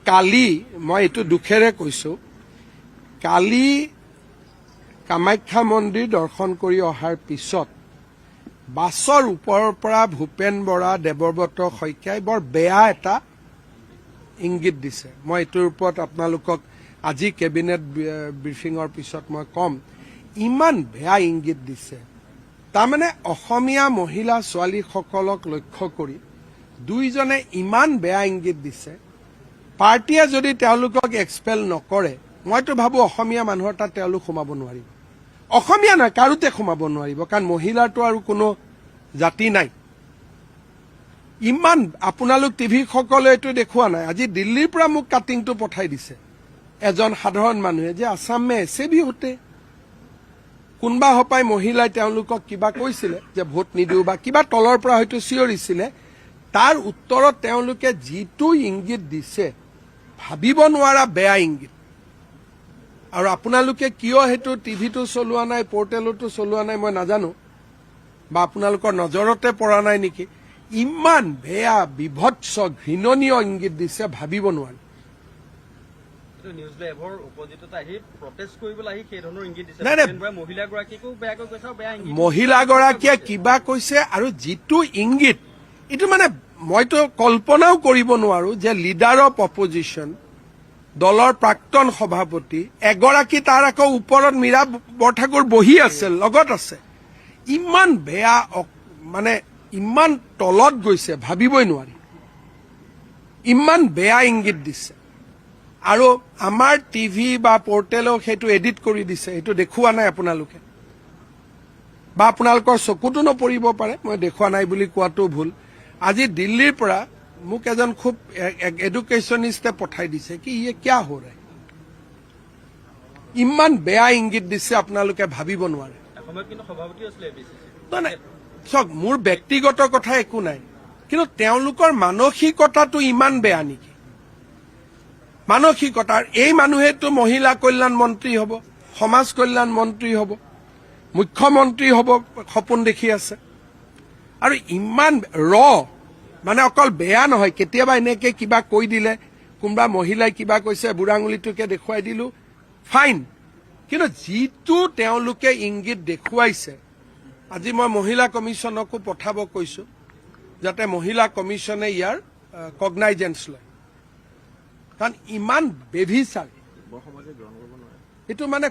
কালি মই এইটো দুখেৰে কৈছো, কালি কামাখ্যা মন্দিৰ দৰ্শন কৰি অহাৰ পিছত বাছৰ ওপৰৰ পৰা ভূপেন বৰা, দেৱব্ৰত শইকীয়াই বৰ বেয়া এটা ইংগিত দিছে। মই এইটোৰ ওপৰত আপোনালোকক আজি কেবিনেট ব্ৰিফিঙৰ পিছত মই ক'ম। ইমান বেয়া ইংগিত দিছে, তাৰমানে অসমীয়া মহিলা ছোৱালীসকলক লক্ষ্য কৰি দুইজনে ইমান বেয়া ইংগিত দিছে। পাৰ্টীয়ে যদি তেওঁলোকক এক্সপেল নকৰে, মইতো ভাবো অসমীয়া মানুহৰ তাত তেওঁলোক সোমাব নোৱাৰিব। অসমীয়া নহয়, কাৰোতে সোমাব নোৱাৰিব, কাৰণ মহিলাৰতো আৰু কোনো জাতি নাই। ইমান আপোনালোক টিভিসকলে এইটো দেখুওৱা নাই। আজি দিল্লীৰ পৰা মোক কাটিংটো পঠাই দিছে এজন সাধাৰণ মানুহে যে "असम में ऐसे भी होते"। কোনোবা হপাই মহিলাই তেওঁলোকক কিবা কৈছিলে যে ভোট নিদিওঁ বা কিবা, তলৰ পৰা হয়তো চিঞৰিছিলে। তাৰ উত্তৰত তেওঁলোকে যিটো ইংগিত দিছে, ভাবিব নোৱাৰা বেয়া ইংগিত। আৰু আপোনালোকে কিয় সেইটো টিভিটো চলোৱা নাই, পৰ্টেলতো চলোৱা নাই, মই নাজানো, বা আপোনালোকৰ নজৰতে পৰা নাই নেকি? ইমান বেয়া, বিভৎস, ঘৃণনীয় ইংগিত দিছে, ভাবিব নোৱাৰি। এইটো নিউজ লাইভৰ অপজিটত আহি প্ৰটেষ্ট কৰিবলৈ আহি সেই ধৰণৰ ইংগিত দিছে। নাই। ভূপেন বৰাই মহিলাগৰাকীকো বেয়াকৈ কৈছে আৰু বেয়া ইংগিত। মহিলাগৰাকীয়ে কিবা কৈছে আৰু যিটো ইংগিত, এইটো মানে মইতো কল্পনাও কৰিব নোৱাৰো যে লিডাৰ অফ অপজিশ্যন, দলৰ প্ৰাক্তন সভাপতি এগৰাকী, তাৰ আকৌ ওপৰত মীৰা বৰঠাকুৰ বহি আছে, লগত আছে, ইমান বেয়া মানে ইমান তলত গৈছে, ভাবিবই নোৱাৰি। ইমান বেয়া ইংগিত দিছে আৰু আমাৰ টিভি বা পৰ্টেলেও সেইটো এডিট কৰি দিছে। সেইটো দেখুওৱা নাই আপোনালোকে বা আপোনালোকৰ চকুতো নপৰিব পাৰে। মই দেখুওৱা নাই বুলি কোৱাটো ভুল। আজি দিল্লীৰ পৰা মোক এজন খুব এডুকেশ্যনিষ্টে পঠাই দিছে কি ये क्या हो रहा। ইমান বেয়া ইংগিত দিছে, আপোনালোকে ভাবিব নোৱাৰে। এসময়ত কিন্তু সভাপতি আছিলে এ পি চি চি। নহয়, চাওক, মোৰ ব্যক্তিগত কথা একো নাই, কিন্তু তেওঁলোকৰ মানসিকতাটো ইমান বেয়া নেকি? মানসিকতাৰ এই মানুহেতো মহিলা কল্যাণ মন্ত্ৰী হ'ব, সমাজ কল্যাণ মন্ত্ৰী হ'ব, মুখ্যমন্ত্ৰী হ'ব সপোন দেখি আছে। আৰু ইমান ৰ মানে অকল বেয়া নহয়, কেতিয়াবা এনেকে কিবা কৈ দিলে, কোনোবা মহিলাই কিবা কৈছে, বুঢ়া আঙুলিটোকে দেখুৱাই দিলো, ফাইন। কিন্তু যিটো তেওঁলোকে ইংগিত দেখুৱাইছে, আজি মই মহিলা কমিশ্যনকো পঠাব কৈছো, যাতে মহিলা কমিশ্যনে ইয়াৰ কগনাইজেন্স লয়, কাৰণ ইমান বেভিচাৰ এইটো মানে।